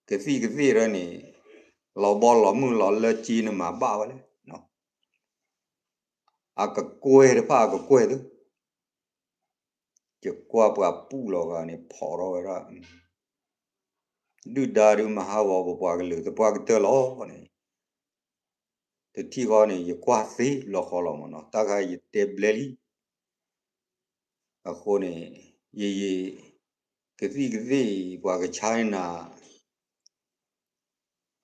ကသံၣ်ကသ့ၣ်ရၢန့ၣ် လီၤဘီလီၤမုၢ်လီၤလၢက့နမၤဘၣ်ဝဲလဲၣ်. အကကွဲၢ်တဖၣ်အကကွဲၢ်သု, ယကွၢ်ပှၤပူၣ်လီၤဂာ်န့ၣ် ဖီၣ်ထီၣ်ဝဲဒၣ် ဒုၣ်ဒါဒုးမၤဟးဂီၤပပှၤကလုာ်သပှၢ်ကတၢၢ်လီၤန့ၣ် တထံၣ်ဃီန့ၣ် ယကွၢ်သ့လီၤဃီလီၤမးနီၤ တၢ်ခါယတဲဘျဲလံ. အဃိန့ၣ် ယယံာ် ကသံၣ်ကသ့ၣ်အံၤ ပှၤကဆါန့ၢ်နၤ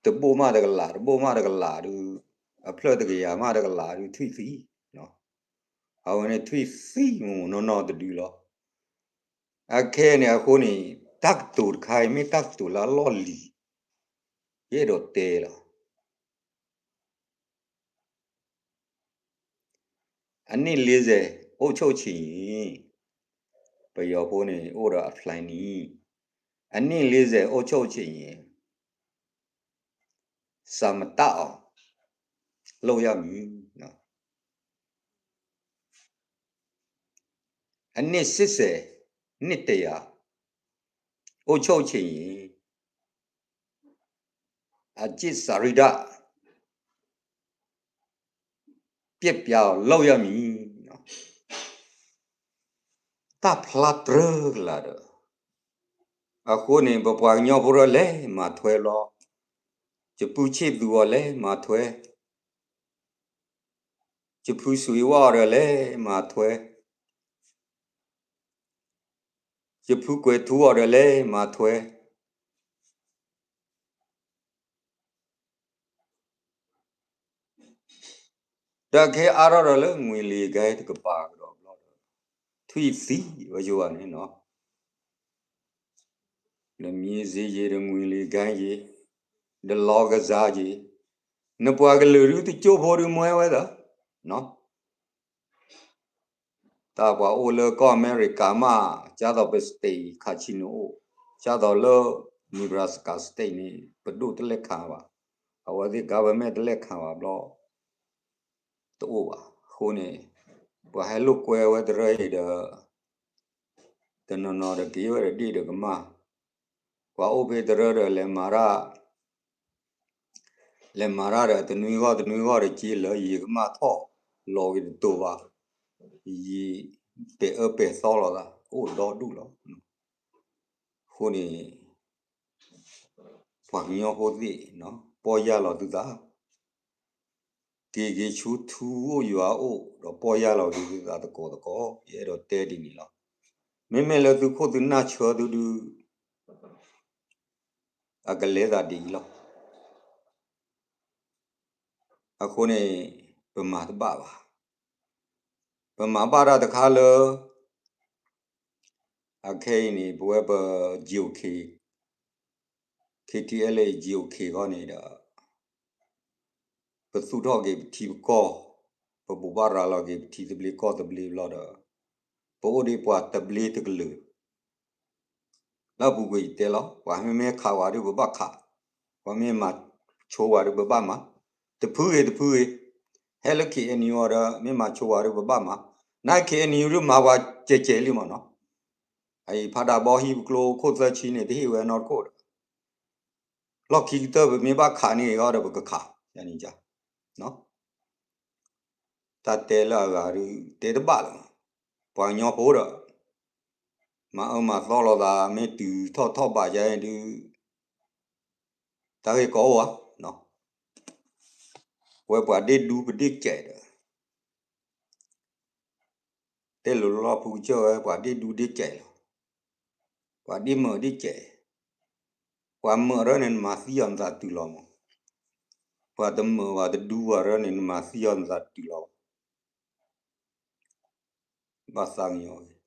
တဘိၣ်မးတကလး တဘိၣ်မးတကလးဒုး အဖျၢၣ်တကယၤမးတကလးဒုး ထွံၣ်သံ, အဝဲန့ၣ်ထွံၣ်သံမးနီၢ်နီၢ်တဒုလီၤ. အခဲန့ၣ်အဃိန့ၣ် တၢ်ကတိၤတခါအံၤ မ့ၢ်တၢ်ကတိၤလၢအလီၢ်လံၤ ယအဲၣ်ဒိးတဲလီၤ. အနှစ်လေးဆယ် အုပ်ချုပ်ချင်ရင် ပယီၤဖိန့ၣ် အိၣ်ဒီးအ plan န့ၣ် အနှစ်လေးဆယ် အုပ်ချုပ်ချင်ရင် စာမတတ်အောင် လုပ်ရမည်. အနှစ်ရှစ်ဆယ် နှစ်တစ်ရာ အုပ်ချုပ်ချင်ရင် အကျင့်စာရိတ္တ ပျက်ပြားအောင် လုပ်ရမည်. တၢ်ဖျါတြၢကလာ်ဒီး အဃိန့ၣ် ပပှၤကညီဖိဒီးလဲၤမၤထွဲလီၤ. ယပုၢ်ဆ့ၣ်သူအီၤလဲၤမၤထွဲ ယဖုစွ့ၤဝၣ်အီၤဒီးလဲၤမၤထွဲ, ယဖုကွဲၤထူအီၤဒီးလဲၤမၤထွဲ, ဒီးခဲအါထီၣ်ဒီးလၢ ငွေလီၤကဲတကပၤကဒီးဘျီဒီး ထွံၣ်သံဝဲယိၤဘၣ်န့ၣ်နီၤ, ဒီးမံၤစ့ယ့ၤ ဒီးငွေလီၤကဲယ့ၤ, ဒီးလီၤကစၢ်ယ့ၤ, နပှၤကလုာ်ဒုးတကၠိဖိဒုးမွဲဝဲသၢ တၢ်ပှၤအိၣ်လၢကီၢ်အမဲရကၤမး, ကၢ်သိးပ state ခးဆံနအိၣ်, ကၢ်သိးလၢ Nebraska state န့ၣ် ပဒိၣ်တလဲၣ်ခးဘၣ်, အဝဲသ့ၣ် government တလဲၣ်ခးဘၣ်ဘျီ တအိၣ်ဘၣ်. အဃိန့ၣ် ပှၤဟဲလိာ်ကွဲဝဲတရၢအံၤဒီး တနီၤနီၤဒီးက့ၤဝဲဒီးဒ့ၣ်ဒီးကမၢ်, ပှၤအိၣ်ဖဲတရၢဒီးလဲၤမၤတၢ် လဲၤမၤတၢ်ဒီး တနွံဂီၢ်တနွံဂီၢ်ဒီး က့ၤလၢယံၤကမၢ်ထီၣ်လီၤက့ၤတတိၤဘၣ်, ယံၤပဲာ်အၢပဲာ်သီလိာ်သး အိၣ်ဒီဒူၣ်လီၤ. အဃိန့ၣ် ပှၤကညီဖိသ့ၣ် ပီၢ်ယၢ်လီၤသုသး, က့ၤက့ၤဆူထူအိၣ်ယွၤအိၣ် ဒီးပီၢ်ယၢ်လီၤက့ၤသုသးသကိးသကိး, ယအဲၣ်ဒိးတဲဒ်န့ၣ်လီၤ. မ့မ့ၢ်လၢသုခိၣ်သုနၢ်ဆၢသုဒုး အကလဲၤသးဒ်အံၤလီၤ. အဃိန့ၣ် ပမၤတဘၣ်ဘၣ်. ပမၤဘၣ်တၢ်တခါလၢ အခဲအံၤန့ၣ် ပဝဲပ GOK, KTLA GOK ခီန့ၣ်ဒီး ပသူၣ်ထီၣ်က့ၤပထံပကီၢ်, ပဘိးဘၣ်ရၤလီၤက့ၤပထံသဘျ့ကီၢ်သဘျ့ဘျီဒီး ပအိၣ်ဒံးပှၤသဘျ့တကလုာ် လၢအပူၤကွံာ်ယတဲလီၤ, ပှၤမ့မ့ၢ်ခးဝဲဒုးပဘၣ်ခး, ပှၤမ့ၢ်မၤဆိဝဲဒုးပဘၣ်မၤ, တဖုဂ့ၤတဖုဂ့ၤ, ဟဲလၢ KNU အီၤဒီး မ့ၢ်မၤဆိဝဲဒုးပဘၣ်မၤ, နာ် KNU ဒုးမၤပှၤကဲးကဲးလံမ့ၢ်နီၤ, အအံၤဖးဒၣ်ဘီဟံၣ်ပကျိခိၣ်သၢဆံန့ၣ် တဟ့ၣ်ဝဲနီတခိၣ်ဒီး လီၢ်ခံကတၢၢ်ပမ့ၢ်ဘၣ်ခးန့ၢ်အီၤဒီးပကခး, ယၤန့ၣ်ယၤ တၢ်တဲလၢအဂၤဒုး တဲတဘၣ်လၢၤ, ပှၤကညီဖိဒီး မၤအၢမၤသီလိာ်သး မ့ၢ်တုၤထီၣ်ထီၣ်ဘးယါန့ၣ်ဒုး တၢ်ဂ့ၢ်ကီအိၣ်ဧါ, ဝဲပှၤဒ့ၣ်ဒူပဒ့ၣ်ကဲးဒီး တဲလိၤလီၤဖုကစၢၢ်ဝဲ ပှၤဒ့ၣ်ဒူဒ့ၣ်ကဲးလီၤ, ပှၤဒ့ၣ်မုာ်ဒ့ၣ်ကဲး, ပှၤမုာ်ရၢန့ၣ် နမၤသံအီၤနသးတုၤလီၤမး, ပှၤတမုာ်ပှၤတဒူပှၤရၢန့ၣ် နမၤသံအီၤနသးတုၤလီၤ ဘၣ်သးကညီၤက့ၤ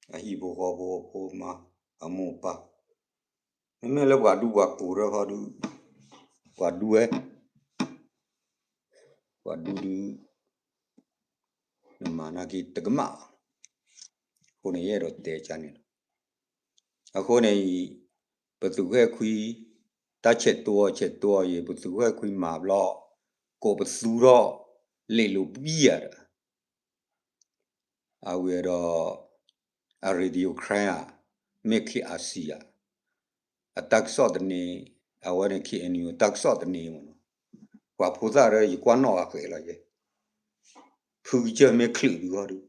အဟံၣ်ဖိဃီဖိအဖိအမါ အမိၢ်အပၢ်, မ့မ့ၢ်လၢပှၤဒူပှၤကိးရၢခီဒုး ပှၤဒူဝဲ, ပှၤဒူဒုး နမၤနာ်က့တကမၣ်ဘၣ်, အဃိန့ၣ် ယအဲၣ်ဒိးတဲကန့ၣ်လီၤ. အဃိန့ၣ်အံၤ ပသုးခိၣ်အဲၣ်ခွံ တၢ်ဆဲးတိအီၤဆဲးတိအီၤအံၤ ပသုးခိၣ်အဲၣ်ခွံမၤဘျီ ကိးပသူထီၣ် လ့ၣ်လိၤဘံယၤဒီး အဝဲဒီး အ radio crane ဧါ, မ့ၢ် KRC ဧါ, အတၢ်ကစီၣ်တန့ၢ်, အဝဲန့ၣ် KNU တၢ်ကစီၣ်တန့ၢ်မ့ၢ်နီၤ, ပှၤဖိသၣ်ရၢယကွၢ်နီၣ်ဂၤဃဲးလီၤယဲ, ဖုကစၢၢ်မ့ၢ်ချုးဒုးဃီဒုး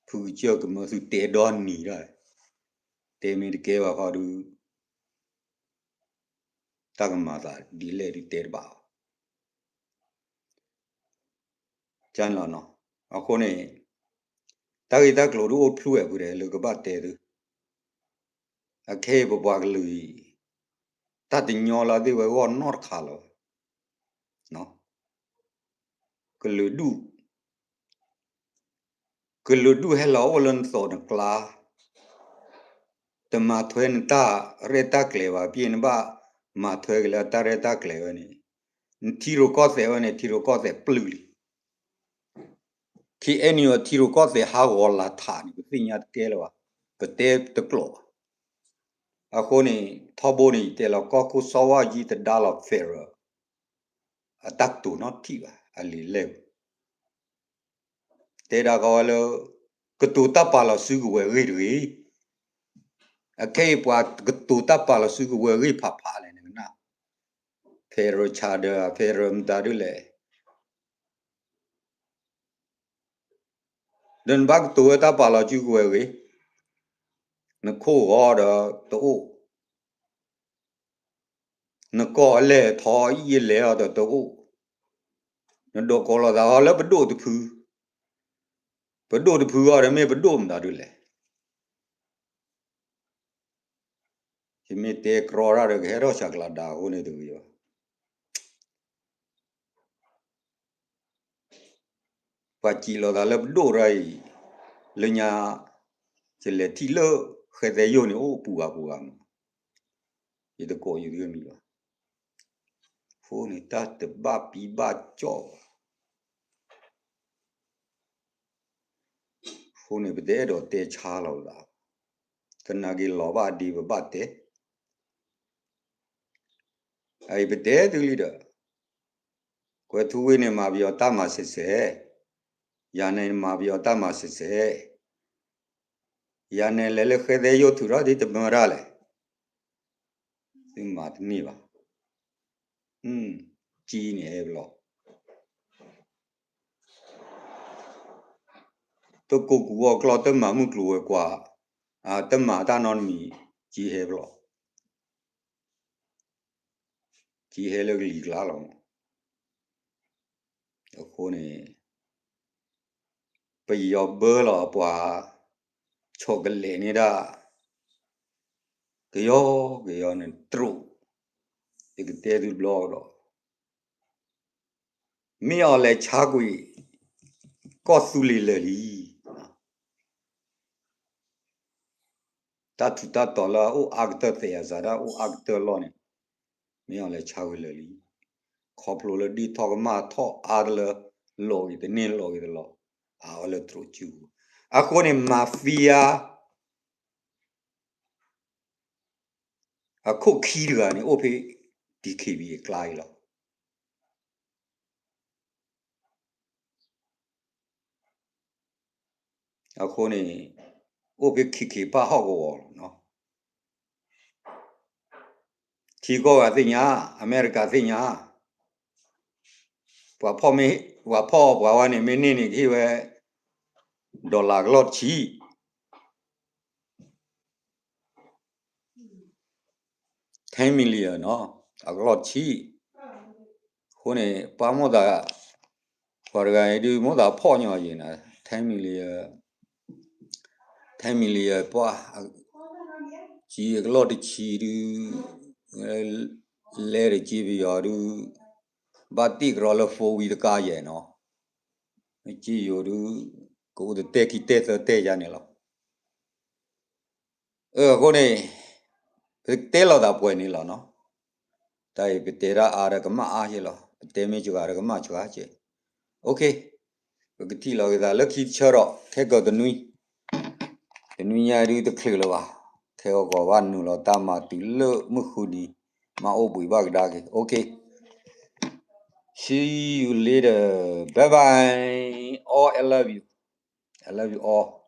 ဖုကစၢၢ်ကမၢသုတဲဒီနံၤဒၣ်, တဲမ့ၢ်တကဲဘၣ်ဃီဒုး တၢ်ကမၤသးဒ်လဲၣ်ဒုးတဲတဘၣ်ဘၣ်. ကန့ၣ်လီၤနီၤ. အဃိန့ၣ် တၢ်ဂ့ၢ်တၢ်ကျိၤဒုးအိၣ်ဖျိဝဲဖုဒဲးလၢကဘၣ်တဲသု, အခဲအံၤပပှၤကလုာ်အံၤ တၢ်တညီလၢအသ့ၣ်ဝဲဂီၢ်နီတခါလီၤ. ကလုာ်ဒူၣ် ကလုာ်ဒူၣ်ဟဲလီၤအိၣ်လၢနသိးနကျါ, တမၤထွဲနတၢ်ရဲၣ်တၢ်ကျဲၤဘၣ်, ပှၤနဘၣ်မၤထွဲက့ၤလၢတၢ်ရဲၣ်တၢ်ကျဲၤဝဲန့ၣ်, နထံရူၢ်ကီၢ်သဲးဝဲန့ၣ် ထံရူၢ်ကီၢ်သဲးပျုၢ်လံ. ခဲအံၤန့ၣ် ထံရူၢ်ကီၢ်သဲးဟးဂီၤလၤထးန့ၣ် ပသ့ၣ်ညါတကဲလၢၤဘၣ်, ပတဲတကျိာ်ဘၣ်. အဃိန့ၣ် ထီဘိန့ၣ် ယတဲလီၤ ကီၢ်ခိၣ်စီၤဝါကံတဒါလီၤ federal အတၢ်ကတိၤနီတထံၣ်ဘၣ်, အလံာ်လဲၢ် တဲဒၣ်ကီးဝဲလၢ ကတိၤတၢ်ပာ်လီၤစုကဝဲၤဂ့ၢ်တဂ့ၤ. အခဲအံၤပှၤကတိၤတၢ်ပာ်လီၤစုကဝဲၤဂ့ၢ်ဖးဖးလဲၣ် နကနၣ် federal charter federal မတၤဒ်လဲၣ်. ဒီးနဘၣ်ကတိၤဝဲတၢ်ပာ်လီၤစုကဝဲၤဂ့ၢ်, နခိၣ်ဂီၤဒီးတအိၣ်, နကီၢ်အလဲၢ်ထီအံၣ်အလဲၢ်အီၤဒီးတအိၣ်, နဒိးကိးလိာ်သးဟီလၢပဒိၣ်တဖု, ပဒိၣ်တဖုအီၤဒီးမ့ၢ်ပဒိၣ်မတၤဒုလဲၣ်. ယမ့ၢ်တဲကြီတၢ်ဒီးကဟဲထီၣ်ဆးကျးဒၣ်အဃိန့ၣ်တဂ့ၤဘၣ်. ပှၤစံးလိာ်သးလၢပဒိၣ်တဂၤအံၤ, လၢညါ ယလဲၤထံၣ်လၢဃဲသဲယိာ်န့ၣ်အိၣ်ပူၤဂၤပူၤဂၤမး, ယတကိးယသုမံၤဘၣ်. အဃိန့ၣ်တၢ်တဘၣ်ပံဘၣ်ကၠီၣ်ဘၣ်. အဃိန့ၣ် ပတအဲၣ်ဒိးတဲဆါလီၤသး, သနာ်က့လီၤဘၣ်ဒ့ပဘၣ်တဲ, အအံၤပတဲသုလံဒီး, ကွဲၤထူဝ့န့ၣ်မၤပယီၤတၢ်မၤစဲးစဲး, ယၤန့ၣ်မၤပယီၤတၢ်မၤစဲးစဲး, ယၤန့ၣ်လဲၤလၢဃဲသဲယိာ်ထုးထီၣ်ဒ်တမၢတၢ်လဲၣ်, သုမၤတန့ၢ်ဘၣ်. ကၠံန့ၣ်ဟဲဘျီ, တကိးကူၤအီၣ်ကျီၢ် တမၤမုၢ်ကျိၤဝဲၤကွာ်, တမၤတၢ်နီတမံၤ, ကၠံဟဲဘျီ, ကၠံဟဲလၢကလံၤကျါလီၤ. အဃိန့ၣ် ပယီၤဘၢလီၤအပှၤ ဆီၣ်ကလဲာ်န့ၢ်ဒၣ် ကယီကယီန့ၣ်တြိာ်, ယကတဲသုတဘျီကဒီး, မ့ၢ်အီၤလဲၤဆါကွံာ် ကီၢ်သူလ့ၤလၢာ်လံ. တၢ်ထူးတၢ်တီၤလၢအအိၣ်အါကတၢၢ်သဲးအစးဒၣ်အိၣ်အါကတၢၢ်လီၢ်န့ၣ်, မ့ၢ်အီၤလဲၤဆါဝဲလၢာ်လံ. ခီဖျိလၢဒ်ထီၣ်ကမၣ်ထီၣ်အါတလၢ လိးက့ၤတန့ၢ်လိးက့ၤတလီၤ, အဝဲလၢတြိာ်စုပူၤ. အဃိန့ၣ် mafia အခိၣ်ခံတဂၤန့ၣ် အိၣ်ဖဲ DKBA အကျါအံၤလီၤ. အဃိန့ၣ် အိၣ်ဖဲ KK Park ဟီၣ်ကဝီၤလီၤ. ထံကီၢ်ဂၤသ့ၣ်ညါ, အမဲရကၤသ့ၣ်ညါ, ပှၤဖီၣ်မ့ၢ်, ပှၤဖီၣ်ပှၤဝဲန့ၣ် မ့ၢ်န့ၢ်န့ၣ်ကဟ့ၣ်ဝဲ dollar ကလီၢ်တဆံ ten million နီၤ, အကလီၢ်တဆံ. အဃိန့ၣ် ပှၤမိၢ်သး, ပှၤတဂၤအံၤဒုး မိၢ်သးဖီၣ်ညီယဲၢ်နၤ, ten million, ten million ပှၤ, ကလီၢ်တဆံဒုး, လဲၤတက့ၤပယီၤဒုး, ဘၣ်တ့ၢ်ကရီလၢ four wheel တကါယဲၢ်နီၤ, က့ယိၤဒုး, ကအိၣ်တတဲခံတဲသၢတဲယါန့ၣ်လီၤ. အဃိန့ၣ် ပတဲလိာ်သးပှဲၤန့ၣ်လီၤနီၤ. တၢ်အံၤပတဲတၢ်အါဒီးကမၣ်အါက့လီၤ, ပတဲမ့ၢ်စှၤဒီးကမၣ်စှၤက့. ပကထံၣ်လိာ်က့ၤသးလၢခံတဆၢဒီး ခဲကီၢ်တနွံ, တနွံညါဒုးတချုးလၢၤဘၣ်, ခဲကီၢ်ကီၢ်ဘၣ်နုာ်လီၤတၢ်မၤတုၤလၢမုၢ်ဃုနံၤ, မၤအိၣ်ဘှံးဘၣ်ကဒါက့ၤ. Okay, see you later, bye bye all, I love you, I love you all.